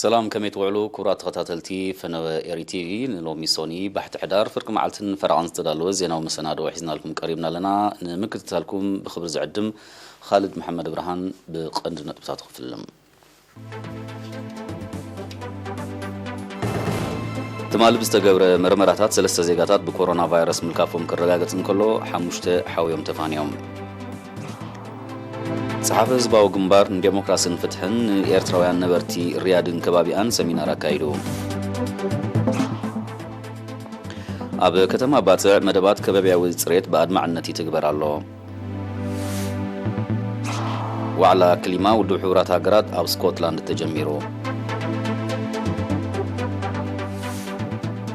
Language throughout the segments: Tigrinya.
ሰላም፣ ከመይ ትውዕሉ ክቡራት ተኸታተልቲ ፈነወ ኤሪ ቲቪ? ንሎሚ ሶኒ ባሕቲ ሕዳር ፍርቂ መዓልትን ፈረቓን ዝተዳለወ ዜናዊ መሰናድኦ ሒዝናልኩም ቀሪብና ኣለና። ንምክትታልኩም ብኽብሪ ዝዕድም ኻልድ መሓመድ ብርሃን። ብቐንዲ ነጥብታቱ ክፍልም። ትማሊ ብዝተገብረ መርመራታት ሰለስተ ዜጋታት ብኮሮና ቫይረስ ምልካፎም ክረጋገጽ እንከሎ፣ ሓሙሽተ ሓውዮም ተፋንዮም። ጸሓፊ ህዝባዊ ግንባር ንዴሞክራስን ፍትሕን ንኤርትራውያን ነበርቲ ሪያድን ከባቢኣን ሰሚናር ኣካይዱ። ኣብ ከተማ ባጽዕ መደባት ከባብያዊ ጽሬት ብኣድማዕነት ይትግበር ኣሎ። ዋዕላ ክሊማ ውድብ ሕቡራት ሃገራት ኣብ ስኮትላንድ ተጀሚሩ።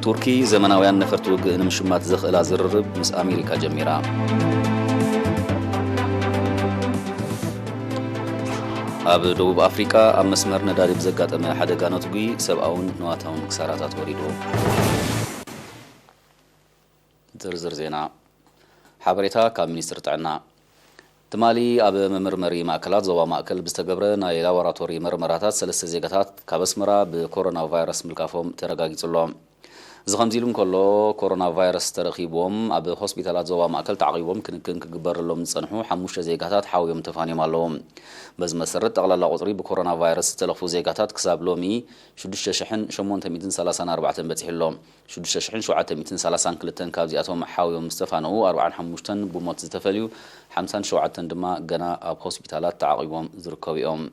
ቱርኪ ዘመናውያን ነፈርቲ ውግእ ንምሽማት ዘኽእላ ዝርርብ ምስ ኣሜሪካ ጀሚራ። ኣብ ደቡብ ኣፍሪቃ ኣብ መስመር ነዳዲ ብዘጋጠመ ሓደጋ ነትጒ ሰብኣውን ንዋታውን ክሳራታት ወሪዱ። ዝርዝር ዜና። ሓበሬታ ካብ ሚኒስትሪ ጥዕና። ትማሊ ኣብ መመርመሪ ማእከላት ዞባ ማእከል ብዝተገብረ ናይ ላቦራቶሪ መርመራታት ሰለስተ ዜጋታት ካብ ኣስመራ ብኮሮና ቫይረስ ምልካፎም ተረጋጊጹ ኣሎ። እዚ ከምዚ ኢሉ እንከሎ፣ ኮሮና ቫይረስ ተረኺብዎም ኣብ ሆስፒታላት ዞባ ማእከል ተዓቒቦም ክንክን ክግበረሎም ዝጸንሑ ሓሙሽተ ዜጋታት ሓውዮም ተፋንዮም ኣለዉ። በዚ መሰረት፣ ጠቕላላ ቁጽሪ ብኮሮና ቫይረስ ዝተለኽፉ ዜጋታት ክሳብ ሎሚ ሽዱሽተ ሽሕን ሸሞንተ ሚእትን ሰላሳን ኣርባዕተን በጺሑ ኣሎ። ሽዱሽተ ሽሕን ሸውዓተ ሚእትን ሰላሳን ክልተን ካብዚኣቶም ሓውዮም ዝተፋነዉ፣ ኣርብዓን ሓሙሽተን ብሞት ዝተፈልዩ፣ ሓምሳን ሸውዓተን ድማ ገና ኣብ ሆስፒታላት ተዓቒቦም ዝርከቡ እዮም።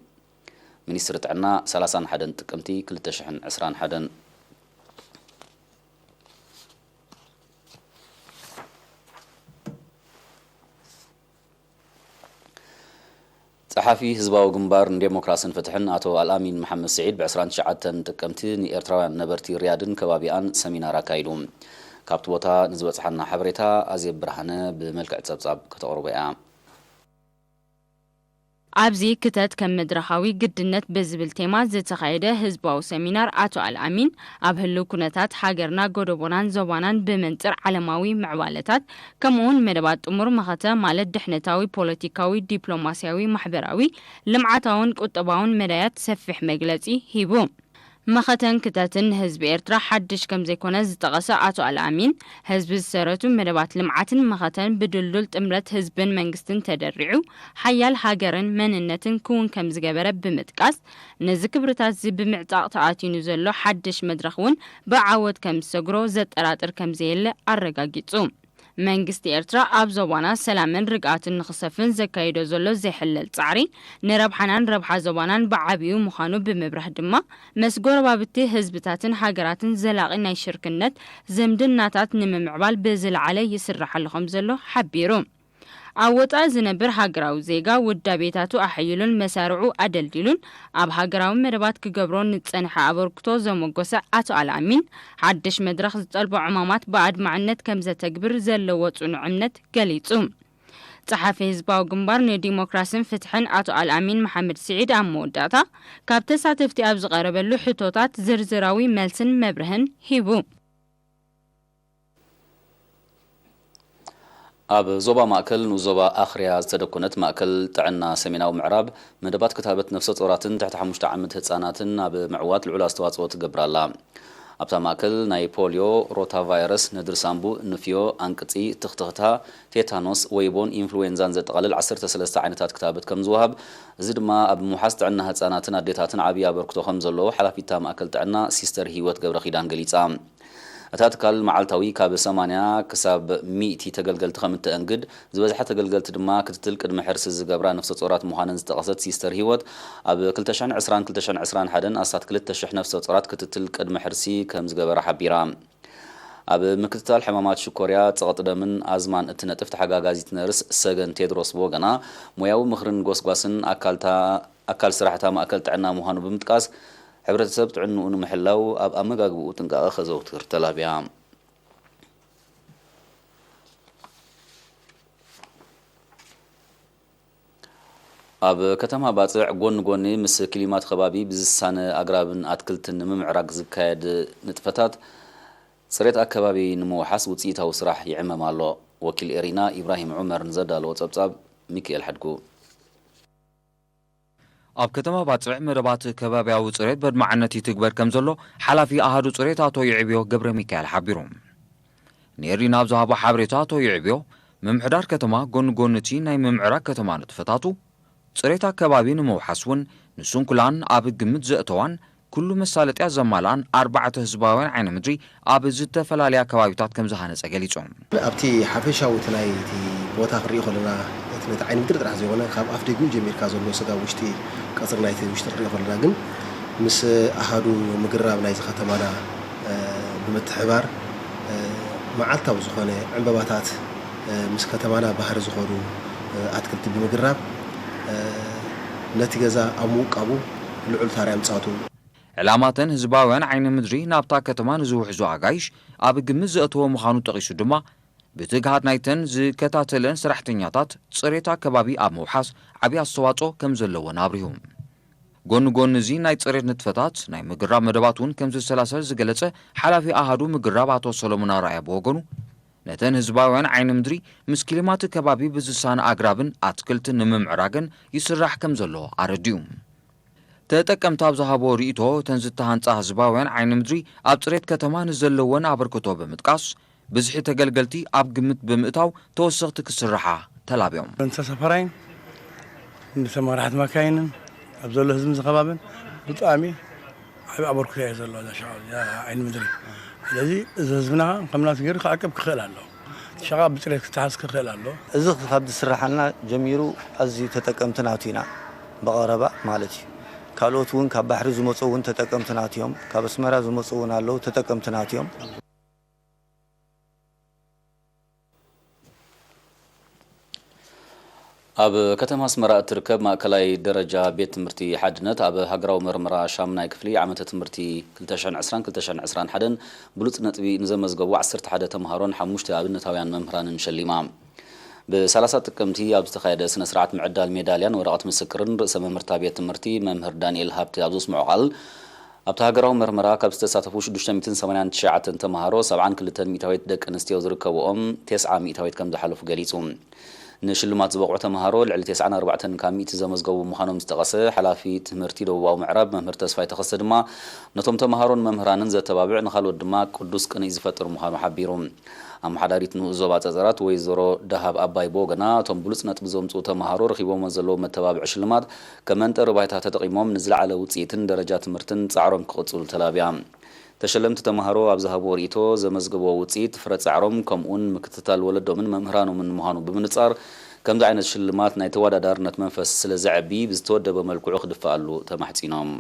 ሚኒስትሪ ጥዕና፣ ሰላሳን ሓደን ጥቅምቲ ክልተ ሽሕን ዕስራን ሓደን። ጸሓፊ ህዝባዊ ግንባር ንዴሞክራስን ፍትሕን ኣቶ ኣልኣሚን መሓመድ ስዒድ፣ ብ ዕስራን ትሽዓተን ጥቅምቲ ንኤርትራውያን ነበርቲ ሪያድን ከባቢኣን ሰሚናር ኣካይዱ። ካብቲ ቦታ ንዝበጽሓና ሓበሬታ ኣዜብ ብርሃነ ብመልክዕ ጸብጻብ ከተቕርቦ እያ። ኣብዚ ክተት ከም መድረኻዊ ግድነት ብዝብል ቴማ ዝተኻየደ ህዝባዊ ሰሚናር፣ ኣቶ ኣልኣሚን ኣብ ህልው ኩነታት ሃገርና፣ ጎደቦናን ዞባናን ብመንጽር ዓለማዊ ምዕባለታት፣ ከምኡውን መደባት ጥሙር መኸተ፣ ማለት ድሕነታዊ፣ ፖለቲካዊ፣ ዲፕሎማስያዊ፣ ማሕበራዊ፣ ልምዓታውን ቁጠባውን መዳያት ሰፊሕ መግለጺ ሂቡ። መኸተን ክተትን ንህዝቢ ኤርትራ ሓድሽ ከም ዘይኮነ ዝጠቐሰ ኣቶ ኣልኣሚን፣ ህዝቢ ዝሰረቱ መደባት ልምዓትን መኸተን ብድልዱል ጥምረት ህዝብን መንግስትን ተደሪዑ፣ ሓያል ሃገርን መንነትን ክውን ከም ዝገበረ ብምጥቃስ፣ ነዚ ክብርታትዚ ብምዕጻቕ ተኣትዩኑ ዘሎ ሓድሽ መድረኽ እውን ብዓወት ከም ዝሰግሮ ዘጠራጥር ከም ዘየለ ኣረጋጊጹ። መንግስቲ ኤርትራ ኣብ ዞባና ሰላምን ርግኣትን ንኽሰፍን ዘካይዶ ዘሎ ዘይሕለል ጻዕሪ፣ ንረብሓናን ረብሓ ዞባናን ብዓቢኡ ምዃኑ ብምብራህ ድማ፣ ምስ ጎረባብቲ ህዝብታትን ሃገራትን ዘላቒ ናይ ሽርክነት ዝምድናታት ንምምዕባል ብዝለዓለ ይስራሓሉ ከም ዘሎ ሓቢሩ። ኣብ ወጻኢ ዝነብር ሃገራዊ ዜጋ ውዳቤታቱ ኣሐይሉን መሳርዑ ኣደልዲሉን ኣብ ሃገራዊ መደባት ክገብሮ ንጸንሐ ኣበርክቶ ዘሞገሰ ኣቶ ኣልኣሚን፣ ሓድሽ መድረኽ ዝጠልቦ ዕማማት ብኣድማዕነት ከም ዘተግብር ዘለዎ ጽኑዕ እምነት ገሊጹ። ጸሓፊ ህዝባዊ ግንባር ንዲሞክራስን ፍትሕን ኣቶ ኣልኣሚን መሓመድ ስዒድ ኣብ መወዳእታ፣ ካብ ተሳተፍቲ ኣብ ዝቐረበሉ ሕቶታት ዝርዝራዊ መልስን መብርህን ሂቡ። ኣብ ዞባ ማእከል ንኡስ ዞባ ኣኽርያ ዝተደኮነት ማእከል ጥዕና ሰሜናዊ ምዕራብ፣ መደባት ክታበት ነፍሰ ጾራትን ትሕቲ ሓሙሽተ ዓመት ህጻናትን ኣብ ምዕዋት ልዑል ኣስተዋጽኦ ትገብር ኣላ። ኣብታ ማእከል ናይ ፖልዮ፣ ሮታ ቫይረስ፣ ነድሪ ሳምቡእ፣ ንፍዮ፣ ኣንቅጺ፣ ትኽትኽታ፣ ቴታኖስ፣ ወይቦን ኢንፍሉዌንዛን ዘጠቓልል ዓሰርተ ሰለስተ ዓይነታት ክታበት ከም ዝወሃብ፣ እዚ ድማ ኣብ ምውሓስ ጥዕና ህጻናትን ኣዴታትን ዓብዪ ኣበርክቶ ከም ዘለዎ ሓላፊት እታ ማእከል ጥዕና ሲስተር ህይወት ገብረኺዳን ገሊጻ። እታ ትካል መዓልታዊ ካብ ሰማንያ ክሳብ ሚእቲ ተገልገልቲ ከም እተአንግድ፣ ዝበዝሓ ተገልገልቲ ድማ ክትትል ቅድመ ሕርሲ ዝገብራ ነፍሰ ጾራት ምዃነን ዝጠቐሰት ሲስተር ህይወት፣ ኣብ ክልተ ሽሕን ዕስራን ክልተ ሽሕን ዕስራን ሓደን ኣስታት ክልተ ሽሕ ነፍሰ ጾራት ክትትል ቅድመ ሕርሲ ከም ዝገበራ ሓቢራ። ኣብ ምክትታል ሕማማት ሽኮርያ፣ ጸቕጢ ደምን ኣዝማን እትነጥፍ ተሓጋጋዚት ነርስ ሰገን ቴድሮስ ብወገና፣ ሞያዊ ምኽርን ጎስጓስን ኣካልታ ኣካል ስራሕ እታ ማእከል ጥዕና ምዃኑ ብምጥቃስ፣ ሕብረተሰብ ጥዕንኡ ንምሕላው ኣብ ኣመጋግብኡ ጥንቃቐ ከዘውትር ተላብያ። ኣብ ከተማ ባጽዕ፣ ጎኒ ጎኒ ምስ ክሊማት ከባቢ ብዝሳነ ኣግራብን ኣትክልትን ንምምዕራግ ዝካየድ ንጥፈታት፣ ጽሬት ኣከባቢ ንምውሓስ ውጽኢታዊ ስራሕ ይዕመም ኣሎ። ወኪል ኤሪና ኢብራሂም ዑመር ንዘዳለዎ ጸብጻብ፣ ሚካኤል ሓድጉ። ኣብ ከተማ ባጽዕ መደባት ከባብያዊ ጽሬት በድማዕነት ይትግበር ከም ዘሎ ሓላፊ ኣሃዱ ጽሬት ኣቶ ይዕብዮ ገብረ ሚካኤል ሓቢሩ። ንኤሪ ናብ ዝሃቦ ሓበሬታ ኣቶ ይዕብዮ፣ ምምሕዳር ከተማ ጎኒ ጎኒ እቲ ናይ ምምዕራግ ከተማ ንጥፈታቱ፣ ጽሬት ኣከባቢ ንምውሓስ እውን ንስንኩላን ኣብ ግምት ዘእተዋን ኩሉ መሳለጥያ ዘማልኣን ኣርባዕተ ህዝባውያን ዓይኒ ምድሪ ኣብ ዝተፈላለያ ከባቢታት ከም ዝሃነጸ ገሊጹ። ኣብቲ ሓፈሻዊ እቲ ናይ እቲ ቦታ ክንሪኢ ከለና፣ እቲ ነቲ ዓይኒ ምድሪ ጥራሕ ዘይኮነ፣ ካብ ኣፍ ደጊኡ ጀሚርካ ዘሎ ስጋብ ውሽጢ ቀጽሪ ናይቲ ውሽጢ ክንሪኦ ከለና ግን፣ ምስ ኣሃዱ ምግራብ ናይዚ ከተማና፣ እ፣ ብምትሕባር፣ እ፣ መዓልታዊ ዝኾነ ዕምበባታት፣ እ፣ ምስ ከተማና ባህሪ ዝኾኑ፣ እ፣ ኣትክልቲ ብምግራብ፣ እ፣ ነቲ ገዛ ኣብ ምውቃቡ ልዑል ታራ ምጻቱ። ዕላማተን ህዝባውያን ዓይኒ ምድሪ ናብታ ከተማ ንዝውሕዙ ኣጋይሽ ኣብ ግምት ዘእተወ ምዃኑ ጠቒሱ ድማ፣ ብትግሃት ናይተን ዝከታተለን ሰራሕተኛታት ጽሬት ኣከባቢ ኣብ ምውሓስ ዓቢ ኣስተዋጽኦ ከም ዘለወን ኣብሪሁ። ጎኒ ጎኒ እዚ ናይ ጽሬት ንጥፈታት፣ ናይ ምግራብ መደባት እውን ከም ዝሰላሰል ዝገለጸ ሓላፊ ኣሃዱ ምግራብ ኣቶ ሰሎሞን ኣርኣያ ብወገኑ፣ ነተን ህዝባውያን ዓይኒ ምድሪ ምስ ክሊማት ከባቢ ብዝሳነ ኣግራብን ኣትክልትን ንምምዕራግን ይስራሕ ከም ዘሎ ኣረዲኡ። ተጠቀምቲ ኣብ ዝሃቦ ርእይቶ፣ እተን ዝተሃንጻ ህዝባውያን ዓይኒ ምድሪ ኣብ ጽሬት ከተማ ንዘለወን ኣበርክቶ ብምጥቃስ፣ ብዝሒ ተገልገልቲ ኣብ ግምት ብምእታው ተወሰኽቲ ክስርሓ ተላብዮም። እንተ ሰፈራይን ምስ መራሕቲ መካይንን ኣብ ዘሎ ህዝቢ ዝኸባብን ብጣዕሚ ዓቢ ኣበርክቶ እዩ ዘሎ እዛ ሸቓ፣ እዛ ዓይኒ ምድሪ። ስለዚ እዚ ህዝብና ከምና ገይሩ ክዓቅብ ክኽእል ኣለዎ። እቲ ሸቓ ብጽሬት ክተሓዝ ክኽእል ኣለዎ። እዚ ካብ ዝስርሓልና ጀሚሩ ኣዝዩ ተጠቀምቲ ናቱ ኢና፣ ብቐረባ ማለት እዩ። ካልኦት እውን ካብ ባሕሪ ዝመፁ እውን ተጠቀምቲ ናቱ እዮም። ካብ ኣስመራ ዝመፁ እውን ኣለዉ፣ ተጠቀምቲ ናቱ እዮም። ኣብ ከተማ ኣስመራ እትርከብ ማእከላይ ደረጃ ቤት ትምህርቲ ሓድነት ኣብ ሃገራዊ መርመራ ሻምናይ ክፍሊ ዓመተ ትምህርቲ ክልተ ሽሕን ዕስራን ክልተ ሽሕን ዕስራን ሓደን ብሉጽ ነጥቢ ንዘመዝገቡ ዓሰርተ ሓደ ተምሃሮን ሓሙሽተ ኣብነታውያን መምህራንን ሸሊማ። ብሰላሳ ጥቅምቲ ኣብ ዝተኻየደ ስነ ስርዓት ምዕዳል ሜዳልያን ወረቐት ምስክርን ርእሰ መምህርታ ቤት ትምህርቲ መምህር ዳንኤል ሃብተ ኣብ ዘስምዖ ቃል፣ ኣብቲ ሃገራዊ መርመራ ካብ ዝተሳተፉ ሽዱሽተ ሚእትን ሰማንያን ትሽዓተን ተምሃሮ፣ ሰብዓን ክልተን ሚእታዊት ደቂ ኣንስትዮ ዝርከብኦም፣ ተስዓ ሚእታዊት ከም ዝሓለፉ ገሊጹ። ንሽልማት ዝበቕዑ ተምሃሮ ልዕሊ ተስዓን ኣርባዕተን ካብ ሚእቲ ዘመዝገቡ ምዃኖም ዝጠቐሰ ሓላፊ ትምህርቲ ደቡባዊ ምዕራብ መምህር ተስፋይ ተኸስተ ድማ፣ ነቶም ተምሃሮን መምህራንን ዘተባብዕ፣ ንኻልኦት ድማ ቅዱስ ቅንኢ ዝፈጥር ምዃኑ ሓቢሩ። ኣመሓዳሪት ንኡስ ዞባ ጸጸራት ወይዘሮ ደሃብ ኣባይ ብወገና፣ እቶም ብሉጽ ነጥቢ ዘምጽኡ ተምሃሮ ረኺቦሞ ዘለዉ መተባብዒ ሽልማት ከም መንጠሪ ባይታ ተጠቒሞም ንዝለዓለ ውጽኢትን ደረጃ ትምህርትን ጻዕሮም ክቕጽሉ ተላብያ። ተሸለምቲ ተምሃሮ ኣብ ዝሃብዎ ርእይቶ፣ ዘመዝገብዎ ውጽኢት ፍረ ጻዕሮም ከምኡውን ምክትታል ወለዶምን መምህራኖምን ምዃኑ ብምንጻር፣ ከምዚ ዓይነት ሽልማት ናይ ተወዳዳርነት መንፈስ ስለ ዘዕቢ፣ ብዝተወደበ መልክዑ ክድፈኣሉ ተማሕጺኖም።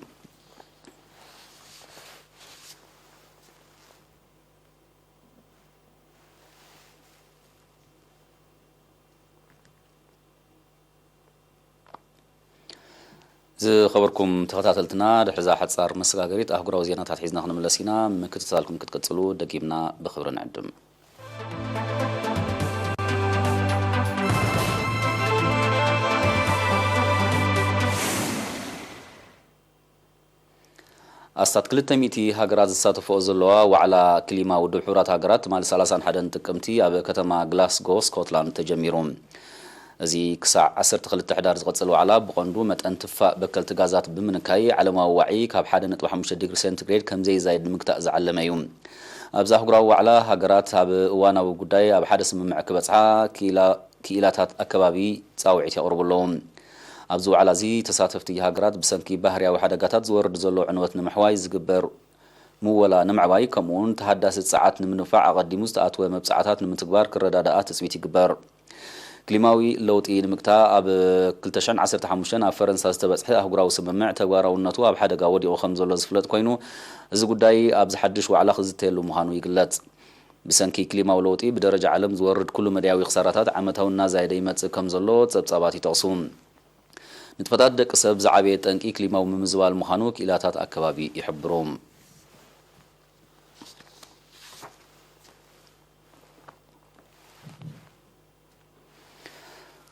ዝኸበርኩም ተኸታተልትና፣ ድሕሪ እዛ ሓጻር መሰጋገሪት ኣህጉራዊ ዜናታት ሒዝና ክንምለስ ኢና። ምክትታልኩም ክትቅጽሉ ደጊምና ብኽብሪ ንዕድም። ኣስታት ክልተ ሚእቲ ሃገራት ዝሳተፍኦ ዘለዋ ዋዕላ ክሊማ ውድብ ሕቡራት ሃገራት ትማሊ ሰላሳን ሓደን ጥቅምቲ ኣብ ከተማ ግላስጎ ስኮትላንድ ተጀሚሩ። እዚ ክሳዕ ዓሰርተ ክልተ ሕዳር ዝቐጽል ዋዕላ ብቐንዱ መጠን ትፋእ በከልቲ ጋዛት ብምንካይ ዓለማዊ ዋዒ ካብ ሓደ ነጥቢ ሓሙሽተ ዲግሪ ሴንቲግሬድ ከም ዘይዛይድ ንምግታእ ዝዓለመ እዩ። ኣብዚ ኣህጉራዊ ዋዕላ ሃገራት ኣብ እዋናዊ ጉዳይ ኣብ ሓደ ስምምዕ ክበጽሓ ክኢላ ክኢላታት ኣከባቢ ጻውዒት የቕርቡ ኣለዉ። ኣብዚ ዋዕላ እዚ ተሳተፍቲ ሃገራት ብሰንኪ ባህርያዊ ሓደጋታት ዝወርድ ዘሎ ዕንወት ንምሕዋይ ዝግበር ምወላ ንምዕባይ ከምኡውን ተሃዳሲ ጸዓት ንምንፋዕ ኣቐዲሙ ዝተኣትወ መብጻዕታት ንምትግባር ክረዳዳኣ ትጽቢት ይግበር። ክሊማዊ ለውጢ ንምግታእ ኣብ ክልተ ሽሕን ዓሰርተ ሓሙሽተን ኣብ ፈረንሳ ዝተበጽሐ ኣህጉራዊ ስምምዕ ተግባራውነቱ ኣብ ሓደጋ ወዲቑ ከም ዘሎ ዝፍለጥ ኮይኑ፣ እዚ ጉዳይ ኣብዚ ሓድሽ ዋዕላ ክዝተየሉ ምዃኑ ይግለጽ። ብሰንኪ ክሊማዊ ለውጢ ብደረጃ ዓለም ዝወርድ ኩሉ መዳያዊ ክሳራታት ዓመታዊ እናዛየደ ይመጽእ ከም ዘሎ ጸብጻባት ይጠቕሱ። ንጥፈታት ደቂ ሰብ ዝዓበየ ጠንቂ ክሊማዊ ምምዝባል ምዃኑ ክኢላታት ኣከባቢ ይሕብሩ።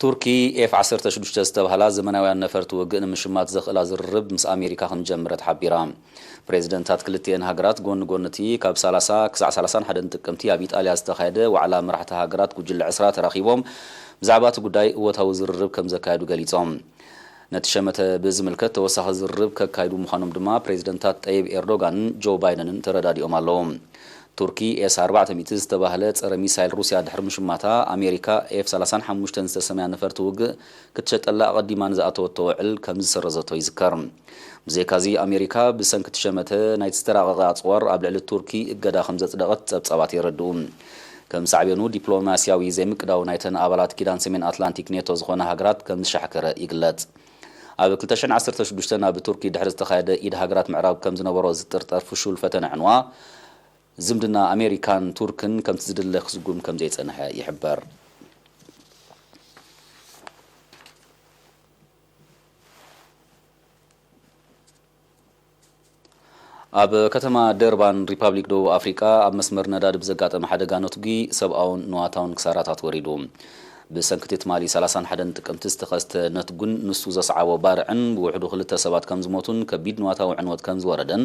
ቱርኪ ኤፍ ዓሰርተ ሽዱሽተ ዝተባህላ ዘመናውያን ነፈርቲ ውግእ ንምሽማት ዘኽእላ ዝርርብ ምስ ኣሜሪካ ከምዝጀመረት ሓቢራ። ፕሬዚደንታት ክልቲኤን ሃገራት ጎኒ ጎኒ እቲ ካብ ሰላሳ ክሳዕ ሰላሳን ሓደን ጥቅምቲ ኣብ ኢጣልያ ዝተኻየደ ዋዕላ መራሕቲ ሃገራት ጉጅለ ዕስራ ተራኺቦም ብዛዕባ እቲ ጉዳይ እወታዊ ዝርርብ ከም ዘካየዱ ገሊጾም። ነቲ ሸመተ ብዝምልከት ተወሳኺ ዝርርብ ከካይዱ ምዃኖም ድማ ፕሬዚደንታት ጠይብ ኤርዶጋንን ጆ ባይደንን ተረዳዲኦም ኣለዉ። ቱርኪ ኤስ ኣርባዕተ ሚእቲ ዝተባህለ ጸረ ሚሳይል ሩስያ ድሕሪ ምሽማታ፣ ኣሜሪካ ኤፍ ሰላሳን ሓሙሽተን ዝተሰምያ ነፈርቲ ውግእ ክትሸጠላ ኣቐዲማ ንዝኣተወቶ ውዕል ከም ዝሰረዘቶ ይዝከር። ብዘይካዚ፣ ኣሜሪካ ብሰንኪ እቲ ሸመተ ናይቲ ዝተራቐቐ ኣጽዋር ኣብ ልዕሊ ቱርኪ እገዳ ከም ዘጽደቐት ጸብጻባት የረድኡ። ከም ሳዕቤኑ፣ ዲፕሎማስያዊ ዘይምቅዳው ናይተን ኣባላት ኪዳን ሰሜን ኣትላንቲክ ኔቶ ዝኾና ሃገራት ከም ዝሻሕከረ ይግለጽ። ኣብ ክልተ ሽሕን ዓሰርተ ሽዱሽተን ኣብ ቱርኪ ድሕሪ ዝተኻየደ ኢድ ሃገራት ምዕራብ ከም ዝነበሮ ዝጥርጠር ፍሹል ፈተነ ዕንዋ፣ ዝምድና ኣሜሪካን ቱርክን ከምቲ ዝድለ ክስጉም ከም ዘይጸንሐ ይሕበር። ኣብ ከተማ ደርባን ሪፓብሊክ ደቡብ ኣፍሪቃ ኣብ መስመር ነዳዲ ብዘጋጠመ ሓደጋ ነትጒ ሰብኣውን ንዋታውን ክሳራታት ወሪዱ። ብሰንኪ እቲ ትማሊ ሰላሳን ሓደን ጥቅምቲ ዝተኸስተ ነትጉን ንሱ ዘስዓቦ ባርዕን ብውሕዱ ክልተ ሰባት ከም ዝሞቱን ከቢድ ንዋታዊ ዕንወት ከም ዝወረደን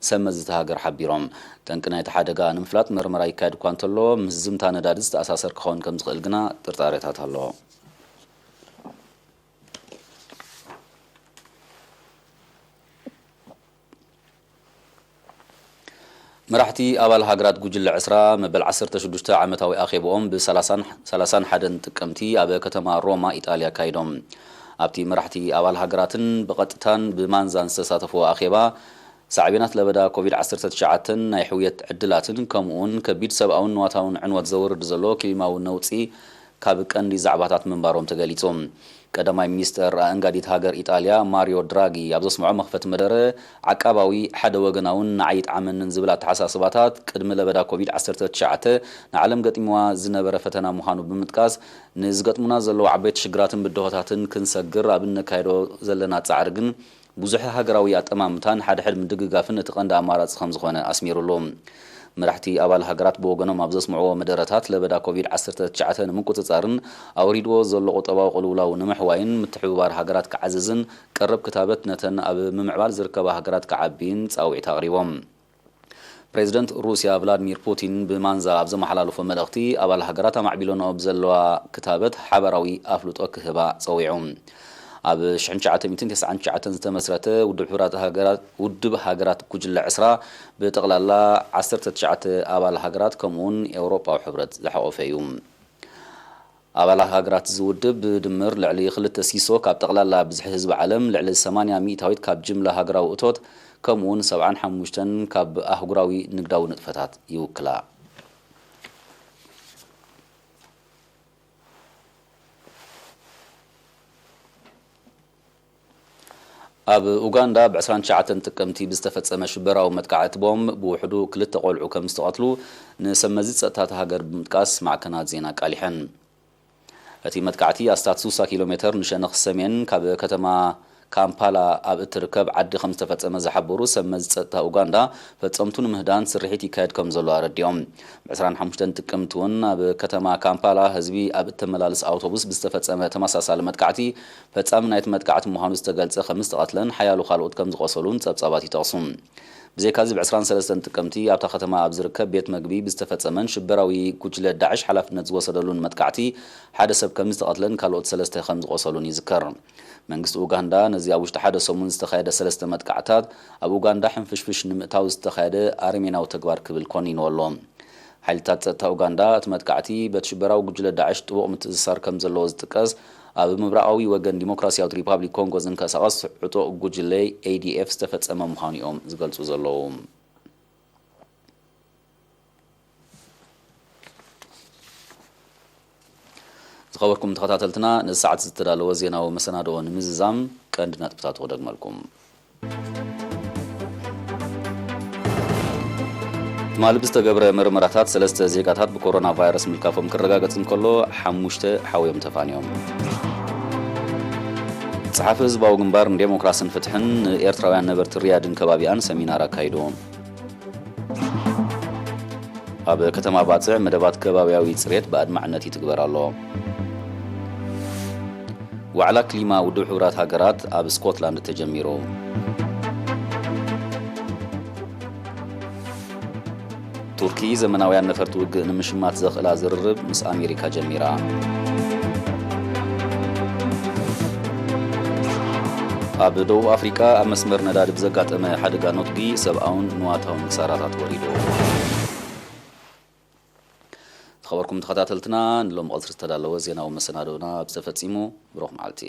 ሰብ መዚ እታ ሃገር ሓቢሮም። ጠንቂ ናይቲ ሓደጋ ንምፍላጥ መርመራ ይካየድ እኳ እንተሎ፣ ምስ ዝምታ ነዳዲ ዝተኣሳሰር ክኸውን ከም ዝኽእል ግና ጥርጣሬታት ኣሎ። መራሕቲ ኣባል ሃገራት ጉጅለ ዕስራ መበል ዓሰርተ ሽዱሽተ ዓመታዊ ኣኼብኦም ብ ሰላሳን ሓደን ጥቅምቲ ኣብ ከተማ ሮማ ኢጣልያ ኣካይዶም። ኣብቲ መራሕቲ ኣባል ሃገራትን ብቐጥታን ብማንዛን ዝተሳተፍዎ ኣኼባ፣ ሳዕቤናት ለበዳ ኮቪድ ዓሰርተ ትሽዓተ፣ ናይ ሕውየት ዕድላትን ከምኡውን ከቢድ ሰብኣውን ንዋታውን ዕንወት ዘውርድ ዘሎ ክሊማዊ ነውጺ ካብ ቀንዲ ዛዕባታት ምንባሮም ተገሊጹ። ቀዳማይ ሚኒስተር ኣእንጋዲት ሃገር ኢጣልያ ማሪዮ ድራጊ ኣብ ዘስምዖ መኽፈቲ መደረ፣ ዓቃባዊ፣ ሓደ ወገናውን ንዓይ ይጥዓመንን ዝብል ኣተሓሳስባታት ቅድሚ ለበዳ ኮቪድ ዓሰርተ ትሽዓተ ንዓለም ገጢምዋ ዝነበረ ፈተና ምዃኑ ብምጥቃስ፣ ንዝገጥሙና ዘለዉ ዓበይቲ ሽግራትን ብድሆታትን ክንሰግር ኣብ እነካይዶ ዘለና ጻዕሪ ግን ብዙሕ ሃገራዊ ኣጠማምታን ሓድሕድ ምድግጋፍን እቲ ቀንዲ ኣማራጺ ከም ዝኾነ ኣስሚሩሉ። መራሕቲ ኣባል ሃገራት ብወገኖም ኣብ ዘስምዕዎ መደረታት፣ ለበዳ ኮቪድ ዓሰርተ ትሽዓተ ንምቁጽጻርን ኣውሪድዎ ዘሎ ቁጠባዊ ቅልውላው ንምሕዋይን ምትሕብባር ሃገራት ክዓዝዝን ቀረብ ክታበት ነተን ኣብ ምምዕባል ዝርከባ ሃገራት ክዓቢን ጻውዒት ኣቕሪቦም። ፕሬዚደንት ሩስያ ቭላድሚር ፑቲን ብማንዛ ኣብ ዘመሓላለፎ መልእኽቲ፣ ኣባል ሃገራት ኣማዕቢሎንኦ ብዘለዋ ክታበት ሓባራዊ ኣፍልጦ ክህባ ጸዊዑ። ኣብ ሽሕን ትሽዓተ ሚእትን ተስዓን ትሽዓተን ዝተመስረተ ውድብ ሕቡራት ሃገራት፣ ውድብ ሃገራት ጉጅለ ዕስራ ብጠቕላላ ዓሰርተ ትሽዓተ ኣባል ሃገራት ከምኡውን ኤውሮጳዊ ሕብረት ዝሓቖፈ እዩ። ኣባላት ሃገራት እዚ ውድብ ብድምር ልዕሊ ክልተ ሲሶ ካብ ጠቕላላ ብዝሒ ህዝቢ ዓለም፣ ልዕሊ ሰማንያ ሚእታዊት ካብ ጅምላ ሃገራዊ እቶት፣ ከምኡውን ሰብዓን ሓሙሽተን ካብ ኣህጉራዊ ንግዳዊ ንጥፈታት ይውክላ። ኣብ ኡጋንዳ ብ ዕስራን ትሽዓተን ጥቅምቲ ብዝተፈጸመ ሽበራዊ መጥቃዕቲ ቦምብ ብውሕዱ ክልተ ቆልዑ ከም ዝተቐትሉ ንሰብ መዚ ጸጥታ እታ ሃገር ብምጥቃስ ማዕከናት ዜና ኣቃሊሐን። እቲ መጥቃዕቲ ኣስታት ስሳ ኪሎ ሜተር ንሸነኽ ሰሜን ካብ ከተማ ካምፓላ ኣብ እትርከብ ዓዲ ከም ዝተፈጸመ ዝሓበሩ ሰብ መዚ ጸጥታ ኡጋንዳ፣ ፈጸምቱ ንምህዳን ስርሒት ይካየድ ከም ዘሎ ኣረዲኦም። ብ ዕስራን ሓሙሽተን ጥቅምቲ እውን ኣብ ከተማ ካምፓላ ህዝቢ ኣብ እተመላልስ ኣውቶቡስ ብዝተፈጸመ ተመሳሳሊ መጥቃዕቲ፣ ፈጻሚ ናይቲ መጥቃዕቲ ምዃኑ ዝተገልጸ ከም ዝተቐትለን ሓያሎ ካልኦት ከም ዝቖሰሉን ጸብጻባት ይጠቕሱ። ብዘይካዚ፣ ብ ዕስራን ሰለስተን ጥቅምቲ ኣብታ ከተማ ኣብ ዝርከብ ቤት መግቢ ብዝተፈጸመን ሽበራዊ ጉጅለ ዳዕሽ ሓላፍነት ዝወሰደሉን መጥቃዕቲ ሓደ ሰብ ከም ዝተቐትለን ካልኦት ሰለስተ ከም ዝቖሰሉን ይዝከር። መንግስቲ ኡጋንዳ ነዚ ኣብ ውሽጢ ሓደ ሰሙን ዝተኻየደ ሰለስተ መጥቃዕታት፣ ኣብ ኡጋንዳ ሕንፍሽፍሽ ንምእታው ዝተኻየደ ኣረሜናዊ ተግባር ክብል ኮኒንዎ ኣሎ። ሓይልታት ጸጥታ ኡጋንዳ፣ እቲ መጥቃዕቲ በቲ ሽበራዊ ጉጅለ ዳዕሽ ጥቡቕ ምትእስሳር ከም ዘለዎ ዝጥቀስ፣ ኣብ ምብራቓዊ ወገን ዲሞክራስያዊት ሪፓብሊክ ኮንጎ ዝንቀሳቐስ ዕጡቕ ጉጅለ ኤ ዲ ኤፍ ዝተፈጸመ ምዃኑ እዮም ዝገልጹ ዘለዉ። ዝኸበርኩም ተኸታተልትና፣ ነዚ ሰዓት ዝተዳለወ ዜናዊ መሰናድኦ ንምዝዛም ቀንዲ ነጥብታቱ ክደግመልኩም። ትማሊ ብዝተገብረ መርመራታት፣ ሰለስተ ዜጋታት ብኮሮና ቫይረስ ምልካፎም ክረጋገጽ እንከሎ፣ ሓሙሽተ ሓውዮም ተፋንዮም። ጸሓፊ ህዝባዊ ግንባር ንዴሞክራስን ፍትሕን ንኤርትራውያን ነበርቲ ሪያድን ከባቢኣን ሰሚናር ኣካይዱ። ኣብ ከተማ ባጽዕ መደባት ከባቢያዊ ጽሬት ብኣድማዕነት ይትግበር ኣሎ። ዋዕላ ክሊማ ውድብ ሕቡራት ሃገራት ኣብ ስኮትላንድ ተጀሚሩ። ቱርኪ ዘመናውያን ነፈርቲ ውግእ ንምሽማት ዘኽእላ ዝርርብ ምስ ኣሜሪካ ጀሚራ። ኣብ ደቡብ ኣፍሪቃ ኣብ መስመር ነዳዲ ብዘጋጠመ ሓደጋ ኖትጊ ሰብኣውን ንዋታውን ክሳራታት ወሪዱ። ዝኸበርኩም ተኸታተልትና፣ ንሎሚ ቀትሪ ዝተዳለወ ዜናዊ መሰናዶና ኣብዚ ተፈጺሙ። ብሩኽ መዓልቲ።